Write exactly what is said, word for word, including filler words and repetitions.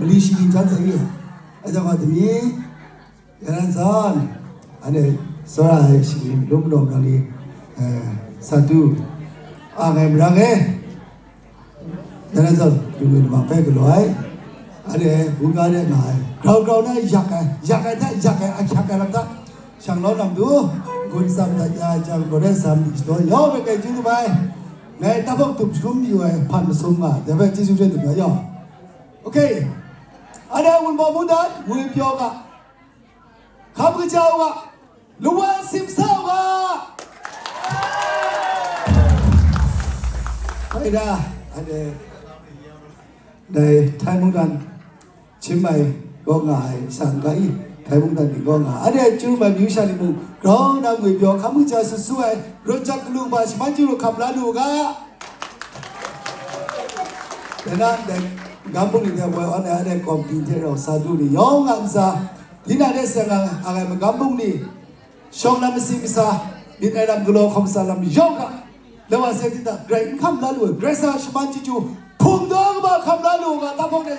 Li shi ning chan sa i. Aja wa demi, yaran san, ane, sora ai shi ning dum dum nang ni, eh, satu, a ngai mrang eh. Yaran san, yung yung ma pe galo ai. Ane, bunga ne nga ai. Grau grau na yak ai, yak ai ta, yak ai, a yak ai lam ta. Shang lo nam du, gun sam ta ya, jang bore sam ni sto, yo me kai ju du bai. Ngai ta bok tup shum yu ai, pan sum ma, de bai ji ju de du yo. Okay. Ada un ba mu dan, wui pyo ga. Kham ga jau ga. Luwa sim sa ga. Pai da, ada. Dai, Thai mung dan, Chiang Mai, gaw nga ai, sang ga i, Thai mung dan ni gaw nga. Ada, Chiang Mai myu sha ni mung, grau na ngwi pyo, kham ga ja su su ai, ro jak lu ba, shaman ji ru kham la lu ga. Dana, dai, gam bung ni de, wai, ada, ada, kom di de, rau, sa du ni, yong nga sa. Dina de, sa nga, agai, ma gam bung ni. Shawng lam masi masa, myit ai lam galaw hkawm sa lam yawng hta, lawa se tinang, grai n hkam la lu ai, grai sa shaman chyeju, hpung daw kaba hkam la lu ai, ga, taphawk de